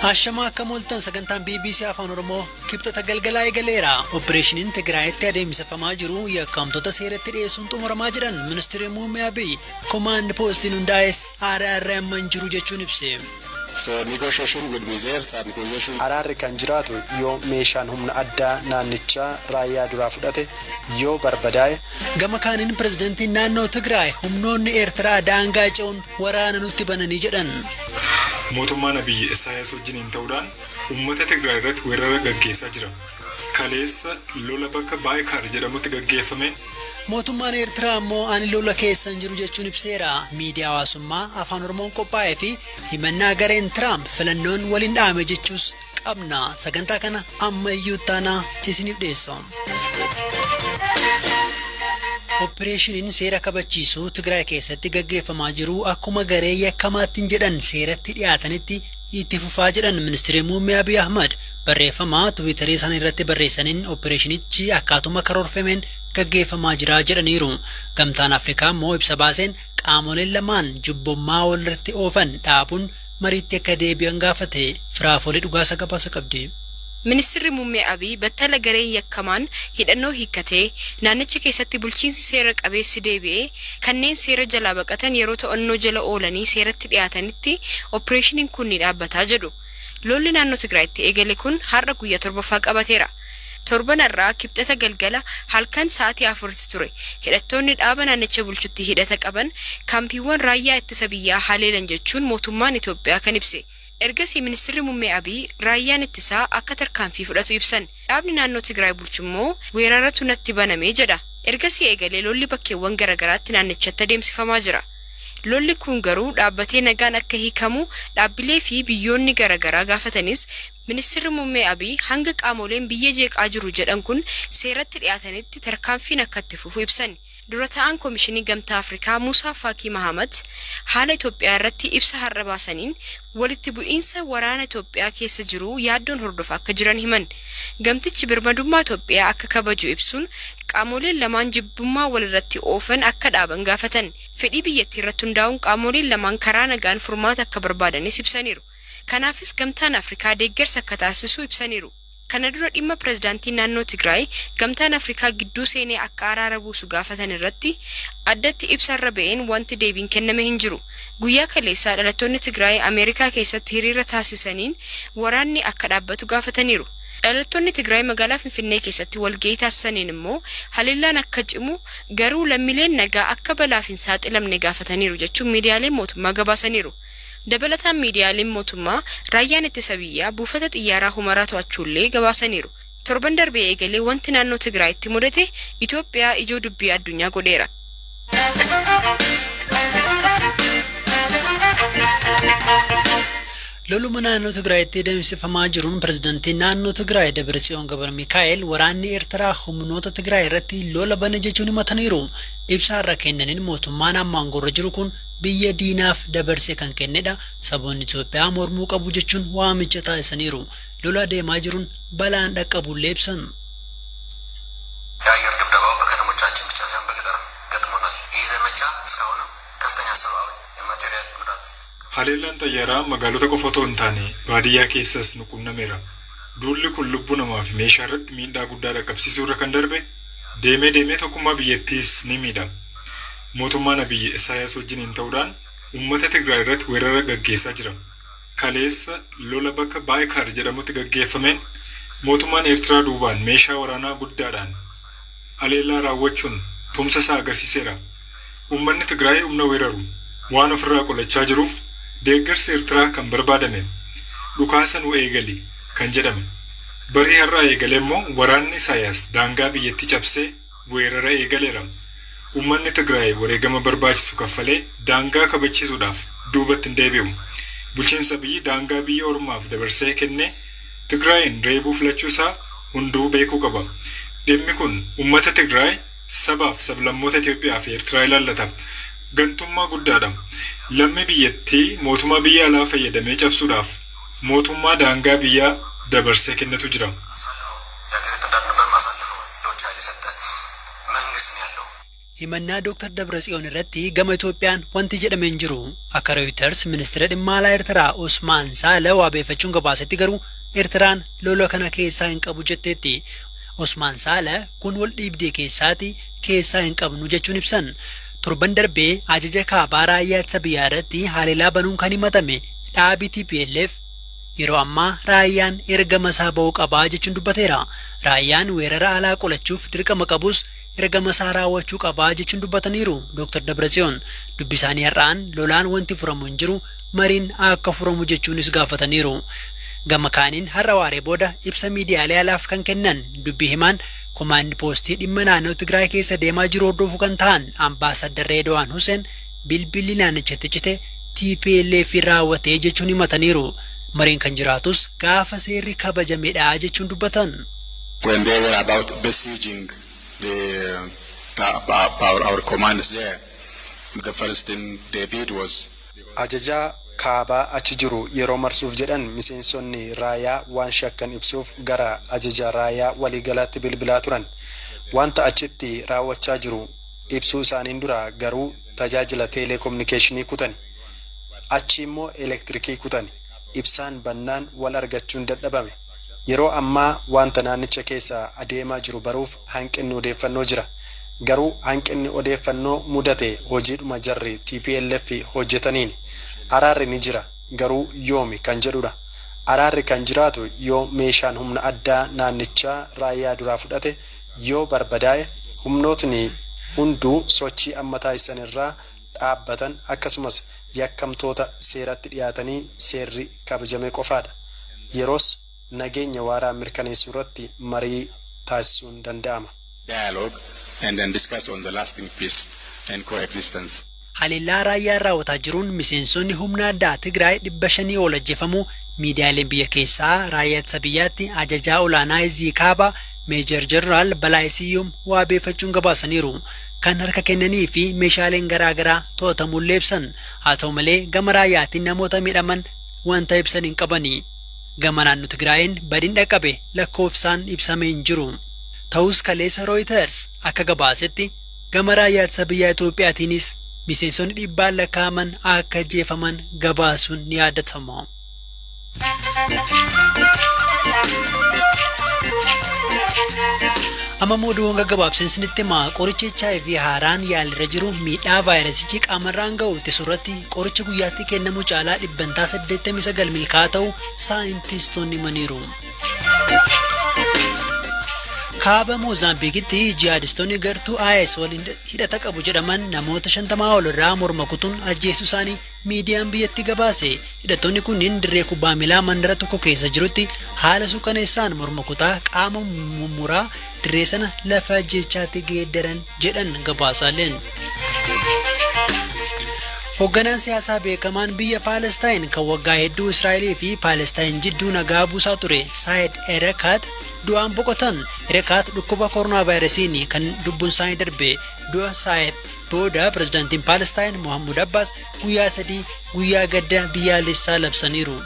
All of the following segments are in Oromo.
Ashamaa akkam ooltan sagantaan BBC Afaan Oromoo kibxata galgalaa eegaleera. Opereeshiniin Tigraayitti adeemsifamaa jiru yakkamtoota seeratti dhiyeessuun xumuramaa jedhan ministeerri muummee Abiy komaand poostiin hundaa'es araarri amma hin jiru jechuun ibse. Araarri kan jiraatu yoo meeshaan humna addaa naannichaa raayyaa duraa fudhate yoo barbadaa'e. Gama kaaniin pirezidantiin naannoo Tigraay humnoonni Eertiraa daangaa ce'uun waraana nutti bananii jedhan. Mootummaan Abiyyi Isaayaas wajjiniin ta'uudhaan uummata Tigraay irratti weerara gaggeessaa jira. Kaleessa lola bakka Baayikaar jedhamutti gaggeeffameen Mootummaan Eertiraa immoo ani lola keessa hin jiru jechuun ibseera. Miidiyaa hawaasummaa afaan Oromoon qophaa'ee fi himannaa gareen Tiraamp filannoon waliin dhaame jechuus qabna. Sagantaa kana ammayyuu taanaa isiniif dhiyeessa. Opereeshiniin seera kabachiisuu Tigraay keessatti gaggeeffamaa jiru akkuma garee yakkamaattiin jedhan seeratti dhiyaatanitti itti fufaa jedhan ministeerri muummee Abiy Ahmad barreeffama tiwiitarii isaanii irratti barreessaniin opereeshinichi akkaatuma karoorfameen gaggeeffamaa jira jedhaniiru. Gamtaan Afrikaa immoo ibsa baaseen qaamoleen lamaan jibbummaa walirratti oofan dhaabuun mariitti akka deebi'an gaafate firaafolee dhugaasa gabaasa qabdi. Ministeerri muummee Abiy battala gareen yakkamaan hidhannoo hiikkatee naannicha keessatti bulchiinsi seera qabeessi deebi'ee kanneen seera jalaa baqatan yeroo to'annoo jala oolanii seeratti dhiyaatanitti opereeshiniin kun ni dhaabbataa jedhu. Lolli naannoo Tigraayitti eegale kun har'a guyyaa torbaffaa qabateera. Torban irraa kibxata galgala halkan sa'aatii 4tti ture. Hidhattoonni dhaaba naannicha bulchutti hidhata qaban kaampiiwwan raayyaa ittisa biyyaa haleelan jechuun mootummaan Itoophiyaa kan ibse. Ergasii ministeerri muummee Abiy raayyaan ittisaa akka tarkaanfii fudhatu ibsan. Dhaabni naannoo Tigraay bulchu immoo weeraratu natti baname jedha. Ergasii eegalee lolli bakkeewwan garaagaraatti naannichatti adeemsifamaa jira. Lolli kun garuu dhaabbatee nagaan akka hiikamu dhaabbilee fi biyyoonni garaagaraa gaafatanis ministeerri muummee Abiy hanga qaamoleen biyya jeeqaa jiru jedhan kun seeratti dhiyaatanitti tarkaanfiin akka itti fufu ibsan. Dura ta'an Koomishinii Gamtaa Afrikaa Muusaa Faakii Mahamad haala Itoophiyaa irratti ibsa har'a baasaniin walitti bu'iinsa waraana Itoophiyaa keessa jiru yaaddoon hordofaa akka jiran himan. Gamtichi birmadummaa Itoophiyaa akka kabaju ibsuun qaamoleen lamaan jibbummaa walirratti oofan akka dhaaban gaafatan. Fedhii biyyattii irratti hundaa'uun qaamoleen lamaan karaa nagaan furmaata akka barbaadanis ibsaniiru. Kanaafis gamtaan Afrikaa deeggarsa akka taasisu ibsaniiru. Kana dura dhimma pirezidaantii naannoo Tigraay gamtaan Afrikaa gidduu seenee akka araara buusu gaafatan irratti addatti ibsa irra ba'een wanti deebiin kenname hin jiru. Guyyaa kaleessaa dhalattoonni Tigraay Ameerikaa keessatti hiriira taasisaniin waraanni akka dhaabbatu gaafataniiru. Dhalattoonni Tigraay magaalaa Finfinnee keessatti walga'ii taasisaniin immoo haleellaan akka cimu garuu lammiileen nagaa akka balaaf hin saaxilamne gaafataniiru jechuun miidiyaaleen mootummaa gabaasaniiru. Dabalataan miidiyaaleen mootummaa raayyaan ittisa biyyaa buufata xiyyaaraa Humaraa to'achuullee gabaasaniiru. Torban darbee eegalee wanti naannoo Tigraayitti mudate Itoophiyaa ijoo dubbii addunyaa godheera. Loluma naannoo Tigraayitti adeemsifamaa jiruun pirezidantiin naannoo Tigraay Dabratsiyoon Gabra Mikaa'el waraanni Eertiraa humnoota Tigraay irratti lola bane jechuun himataniiru. Ibsa har'a kennaniin mootummaan amma aangoorra jiru kun biyya diinaaf dabarsee kan kennedha. Saboonni Itoophiyaa mormuu qabu jechuun waamicha taasisaniiru. Lola adeemaa jiruun balaan dhaqqabullee ibsan. የአየር ድብደባው በከተሞቻችን ብቻ ሳይሆን በገጠር ገጥሞናል። ይህ ዘመቻ እስካሁንም ከፍተኛ ሰብአዊ የማቴሪያል ጉዳት Haleellaan xayyaaraa magaalota qofa otoo hin taane baadiyyaa keessas nu qunnameera. Duulli kun lubbuu namaa fi meeshaa irratti miidhaa guddaa dhaqqabsiisuu irra kan darbe deemee deemee tokkummaa biyyattiis ni miidha. Mootummaan Abiyyi Isaayaas wajjiniin ta'uudhaan uummata Tigraay irratti weerara gaggeessaa jira. Kaleessa lola bakka Baayikaar jedhamutti gaggeeffameen mootummaan Eertiraa duubaan meeshaa waraanaa guddaadhaan haleellaa raawwachuun tumsa isaa agarsiiseera. Uummanni Tigraay humna weeraru waan ofirraa qolachaa jiruuf deeggarsi Eertiraa kan barbaadame dhukaasa nu eegali kan jedhame. Barii har'aa eegalee immoo waraanni Isaayaas daangaa biyyattii cabsee weerara eegaleera. Uummanni Tigraay wareegama barbaachisu kaffalee daangaa kabachiisuudhaaf duubatti hin deebi'u. Bulchiinsa biyyi daangaa biyya ormaaf dabarsee kennee Tigraayin reebuu filachuu isaa hunduu beekuu qaba. Dhimmi kun uummata Tigraay sabaaf sablammoota Itoophiyaa fi Eertiraa ilaallata. Gantummaa guddaadha. Lammi biyyattii mootummaa biyya alaa fayyadamee cabsuudhaaf mootummaa daangaa biyyaa dabarsee kennetu jira. የሀገሪቱን ዳር ድንበር አሳልፎ ለውጭ ኃይል የሰጠ መንግስት ነው ያለው። Himannaa Dr. Dabratsiyoon irratti gama Itoophiyaan wanti jedhame hin jiru. Akka Reuters ministeera dhimma alaa Eertiraa Osmaan Saala waabeeffachuun gabaasetti garuu Eertiraan lola kana keessaa hin qabu jetteetti. Osmaan Saala kun wal dhiibdee keessaati keessaa hin qabnu jechuun ibsan. Torban darbee ajaja kaabaa raayyaa ittisa biyyaa irratti haleellaa banuun kan himatame dhaabii TPLF yeroo ammaa raayyaan ergama isaa ba'uu qabaa jechuun dubbateera. Raayyaan weerara alaa qolachuuf dirqama qabus ergama isaa raawwachuu qabaa jechuun dubbataniiru Dr. Dabratsiyoon. Dubbi isaanii har'aan lolaan wanti furamu hin jiru, mariin akka furamu jechuunis gaafataniiru. Gama kaaniin har'a waaree booda ibsa miidiyaalee alaaf kan kennan dubbi himaan komaandi poostii dhimma naannoo Tigraay keessa deemaa jiru hordofuu kan ta'an Ambaasaddar Reedwaan Hussein bilbilli naannichatti cite TPLF raawwatee jechuun himataniiru. Mariin kan jiraatus gaafa seerri kabajamedha jechuun dubbatan. When they were about besieging our commands there, the first thing they did was Ajajaa kaabaa achi jiru yeroo marsuuf jedhan miseensonni raayyaa waan shakkan ibsuuf gara ajaja raayyaa waliigalaatti bilbilaa turan. Wanta achitti raawwachaa jiru ibsuu isaaniin dura garuu tajaajila teeleekominikeeshinii kutani. Achi immoo elektirikii kutani. Ibsaan bannaan wal argachuun dadhabame. Yeroo ammaa wanta naannicha keessa adeemaa jiru baruuf hanqinni odeeffannoo jira. Garuu hanqinni odeeffannoo mudate hojiidhuma jarri TPLF hojjetaniini. Araarri ni jira, garuu yoomi kan jedhudha. Araarri kan jiraatu yoo meeshaan humna addaa naannichaa raayyaa duraa fudhate yoo barbadaa'e, humnootni hunduu sochii amma taasisan irraa dhaabbatan, akkasumas yakkamtoota seeratti dhiyaatanii seerri kabajame qofaadha. Yeroos nageenya waaraa mirkaneessuu irratti marii taasisuun danda'ama. Dialogue and then discuss on the lasting peace and coexistence. Haleellaa raayyaan raawwataa jiruun miseensonni humna addaa Tigraay 500 ol ajjeefamuu miidiyaaleen biyya keessaa raayyaa ittisa biyyaatti ajajaa olaanaa Izii Kaabaa Meejar Jeneraal Balaay Siyyum waabeeffachuun gabaasaniiru. Kan harka kennanii fi meeshaaleen garaa garaa to'atamuullee ibsan. Haa ta'u malee gama raayyaatiin namoota miidhaman wanta ibsan hin qabani. Gama naannoo Tigraayin badiin dhaqqabe lakkoofsaan ibsamee hin jiru. Ta'us kaleessa Reuters akka gabaasetti gama raayyaa ittisa biyyaa Itoophiyaatiinis miseensonni dhibbaan lakkaa'aman akka ajjeefaman gabaasuun ni yaadatama. Amma immoo oduuwwan gaggabaabseen isinitti himaa. Qorichi HIV haaraan yaalirra jiru miidhaa vaayirasichi qaamarraan ga'u ittisuu irratti qoricha guyyaatti kennamu caalaa 89% milkaa'aa ta'uu saayintistoonni himaniiru. Kaaba Moozaambiikitti jihaadistoonni gartuu IS waliin hidhata qabu jedhaman namoota 50 ol irraa morma kutuun ajjeesuu isaanii miidiyaan biyyatti gabaase. Hidhattoonni kunniin dirree kubbaa miilaa mandara tokko keessa jirutti haala suukaneessaan morma kutaa qaama mummuraa dirree sana lafa ajjeechaatti geeddaran jedhan gabaasaaleen. Hoogganaan siyaasaa beekamaan biyya Paalestaayin kan waggaa hedduu Israa'elii fi Paalestaayin jidduu nagaa buusaa ture Saayid Erekaat du'aan boqotan. Erekaat dhukkuba koronaa vaayirasiin kan lubbuun isaanii darbe. Du'a Saayid booda pirezidaantiin Paalestaayin Mohammud Abbaas guyyaa 3 guyyaa gadda biyyaalessaa labsaniiru.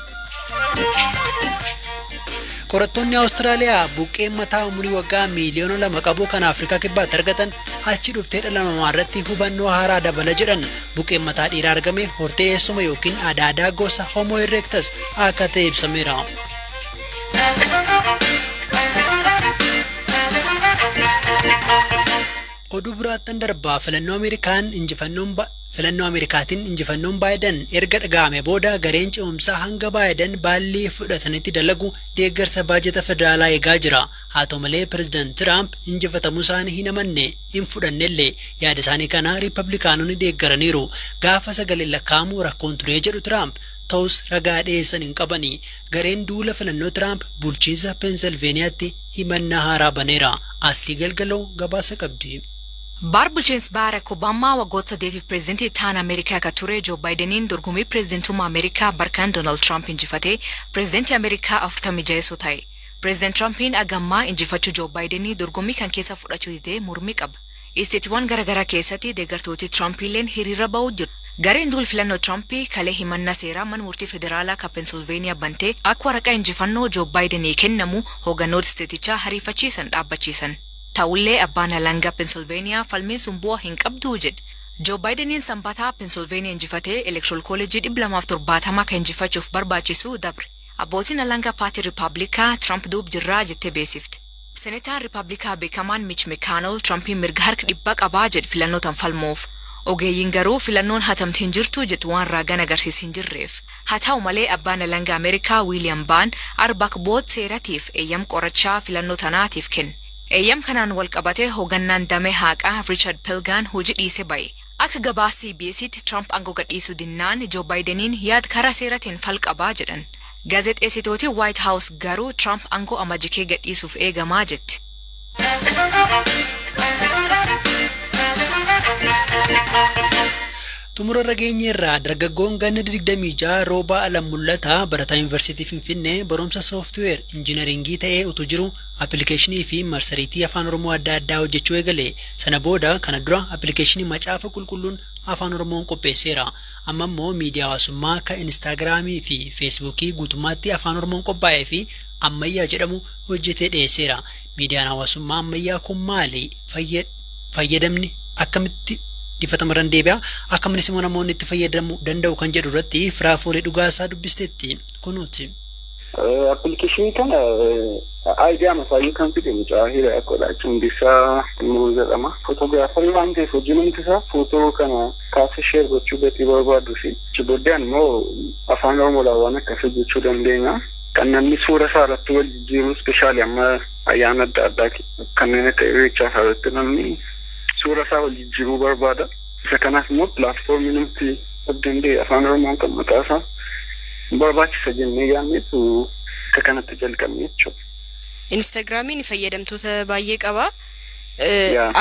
Qorattoonni Awustiraaliyaa buqqeen mataa umurii waggaa 2 miiliyoona qabu kan Afrikaa Kibbaatti argatan achi dhuftee dhala namaa irratti hubannoo haaraa dabala jedhan. Buqqeen mataa dhiiraa argame hortee eessuma yookiin adaadaa gosa Homo erectus akka ta'e ibsameera. Oduu biraattan darbaa. Filannoo Ameerikaatiin injifannoon Baayiden erga dhaga'ame booda gareen ce'umsaa hanga Baayiden baallii fudhatanitti dalagu deeggarsa baajata federaalaa eegaa jira. Haa ta'u malee pireezidaant Tiraamp injifatamuu isaanii hin amanne, hin fudhannellee. Yaada isaanii kana Riippablikaanonni deeggaraniiru. Gaafa sagaleen lakkaa'amu rakkoon ture jedhu Tiraamp. Ta'us ragaa dhiyeessan hin qabani. Gareen duula filannoo Tiraamp bulchiinsa Peensilveeniyaatti himannaa haaraa baneera. Aslii Galgaloo gabaasa qabdi. Baar bulchiinsi Baarak Obaamaa waggoota 8f pireezidantii ta'an Ameerikaa akka ture Joo Baayideniin dorgommii pireezidantummaa Ameerikaa barkaan Doonaald Tiraamp injifatee pireezidantii Ameerikaa 46 ta'e. Pireezidaant Tiraampiin agammaa injifachuu Joo Baayidenii dorgommii kan keessa fudhachuu didee mormii qaba. Isteetiiwwan garaagaraa keessatti deeggartooti Tiraampiilleen hiriira ba'uu jiru. Gareen duul filannoo Tiraampii kalee himannaa seeraa mana murtii federaalaa kan Pensilveeniyaa bantee akka waraqaa injifannoo Joo Baayidenii kennamu hoogganoota isteetichaa hariifachiisan dhaabbachiisan. Ta'ullee abbaan alangaa Pensilveeniyaa falmiin sun bu'aa hin qabdu jedhe. Joo Baayideniin sanbataa Pensilveeniyaa injifatee Electoral College 270 kan injifachuuf barbaachisu dabre. Abbootiin alangaa paartii Rippaabilikaa Tiraamp duub jirraa jettee beeksifte. Senetaan Rippaabilikaa beekamaan Mitch McConnell Tiraampiin mirga harka dhibbaa qabaa jedhe filannoo tan falmuuf. Ogeeyyiin garuu filannoon hatamte hin jirtu jettu waan raagaan agarsiis hin jirreef. Haa ta'u malee abbaan alangaa Ameerikaa Wiiliyaam Baan arba boot seeratiif eeyyam qorachaa filannoo tanaatiif kenne. Eeyyam kanaan wal qabatee hoogganaan damee haqaa Richard Pilgaan hojii dhiisee ba'e. Akka gabaa CBS'tti Trump aangoo gadhiisuu dinnaan Joe Bideniin yaad karaa seeratiin falqabaa jedhan. Gaazexeessitooti White House garuu Trump aangoo amajikee gadhiisuuf eegamaa jetti. Xumura rageenya irraa dargaggoon ganna 26 Roobaa Alam Mul'ataa barataa Yuunivarsiitii Finfinnee barumsa sooftiweer injiinaringii ta'ee utuu jiru appilikeeshinii fi marsariitii afaan Oromoo adda addaa hojjechuu eegale. Sana booda kana dura appilikeeshinii Macaafa Qulqulluun afaan Oromoon qopheesseera. Amma immoo miidiyaa hawaasummaa akka Inistaagiraamii fi Feesbuukii guutummaatti afaan Oromoon qophaa'ee fi ammayyaa jedhamu hojjetee dhiyeesseera. Miidiyaan hawaasummaa ammayyaa kun maali? Fayyadamni akkamitti dhifatama dandeebi'a? Akkaminis immoo namoonni itti fayyadamuu danda'u kan jedhu irratti Firaafolee Dhugaasaa dubbisteetti. Kunuuti. Appilikeeshinii kana idea masaayyuu kan fide mucaa hiriyaa godhachuun Hundeessaa Imruu jedhama. Footograafarii waan ta'eef hojii namni isaa footoo kana kaasee share gochuu gatii barbaaduu fi booddeen immoo afaan Oromoodhaan waan akkasii hojjechuu dandeenya. Kan namni suura isaa irratti wal jijjiiru, ispeeshaalii amma ayyaana adda addaa kanneen akka irreechaa isaa irratti namni suura isaa wal jijjiiruu barbaada. Isa kanaaf immoo pilaatfoormii namti of danda'e afaan Oromoon kan mataa isaa barbaachisa jennee yaadneetu akka kanatti jalqabne jechuudha. Instaagiraamiin fayyadamtoota baay'ee qaba.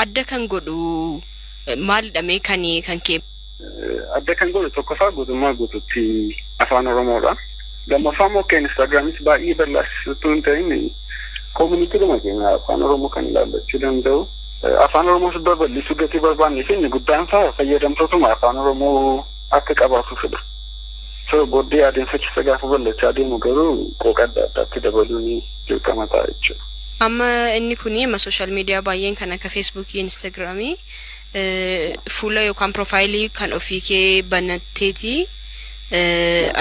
Adda kan godhu maalidha mee kan kee? Adda kan godhu tokkoffaa guutummaa guututti afaan Oromoodha. Lammaffaa immoo akka Instaagiraamis baay'ee bal'aasistuu hin ta'in koominitiidhuma keenya afaan Oromoo kan ilaallachuu danda'u. Afaan Oromoos babal'isuu gatii barbaannee fi inni guddaan isaa fayyadamtootuma afaan Oromoo akka qabaatuufidha. So booddee adeemsa keessa gaafa bal'achaa adeemu garuu qooqa adda addaatti dabaluun dirqama ta'a jechuudha. Amma inni kuni amma sooshaal miidiyaa baay'een kan akka Feesbuukii, Instaagiraamii fuula yookaan piroofaayilii kan ofii kee banatteeti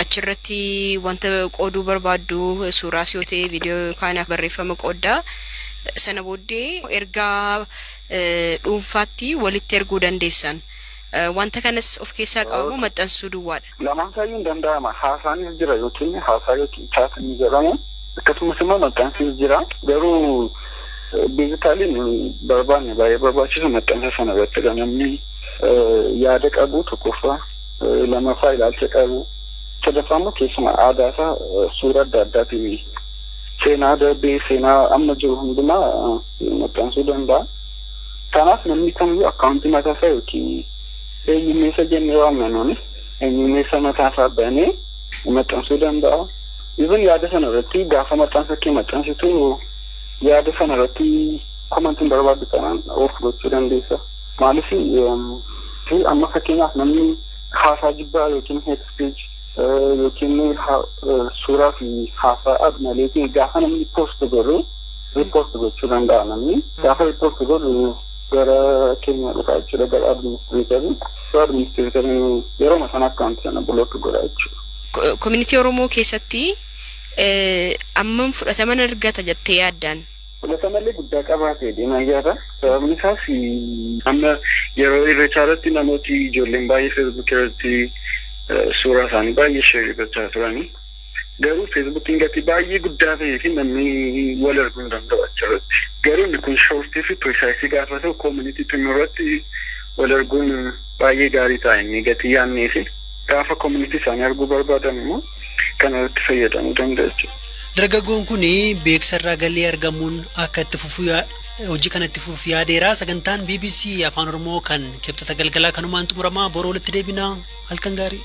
achirratti wanta qooduu barbaaddu suuraas yoo ta'e viidiyoo yookaan barreeffama qooddaa. Sana booddee ergaa dhuunfaatti walitti erguu dandeessan. Wanta kanas of keessaa qabamu maxxansuu duwwaadha. Lamaan isaayyuu hin danda'ama. Haasaanis jira yookiin haasaa yookiin chaatiin jedhamu. Akkasumas immoo maxxansis jira. Garuu diijitaaliin barbaanne baay'ee barbaachisu maxxansa sana irratti namni yaada qabu tokkoffaa, lamaffaa ilaalcha qabu, sadaffaa immoo keessumaa aadaa isaa suura adda addaatiin seenaa darbee seenaa amma jiru hundumaa maxxansuu danda'a. Kanaaf namni kamiyyuu akkaawuntii mataa isaa yookiin eenyummeessa jennee waamna nuuni eenyummeessa mataa isaa banee maxxansuu danda'a. Even yaada sana irratti gaafa maxxansa kee maxxansitu yaada sana irratti komantiin barbaaddu kanaan of gochuu dandeessa. Maaliif amma fakkeenyaaf namni haasaa jibbaa yookiin hate speech yookiin suuraa fi haasaa admaleetiin gaafa namni post godhu riippoort gochuu danda'a namni. Gaafa riippoort godhu gara keenya dhufa jechuudha, gara administreetarii. So administreetariin yeroo sana akkaawuntii sana block godha jechuudha. Koominitii Oromoo keessatti ammam fudhataman argata jettee yaaddaan? Fudhatamallee guddaa qabaatee deemaa jira. Sababni isaas amma yeroo irreechaa irratti namooti ijoolleen baay'ee feesbuuk irratti suuraa isaanii baay'ee sheerii gochaa turani. Garuu feesbuukiin gatii baay'ee guddaa ta'ee fi namni wal arguu hin danda'u achirratti. Garuu inni kun shoortii fi pirisaayisii gaafa ta'u koomunitii irratti wal arguun baay'ee gaarii ta'a inni gatii yaadnee fi gaafa koomunitii isaanii arguu barbaadan immoo kana irratti fayyadamuu danda'u jechuudha. Dargaggoon kun beeksisa irraa galii argamuun akka itti fufuu hojii kana itti fufuuf yaadeera. Sagantaan BBC Afaan Oromoo kan kibxata galgalaa kanumaan xumuramaa boroo walitti deebinaa halkan gaarii.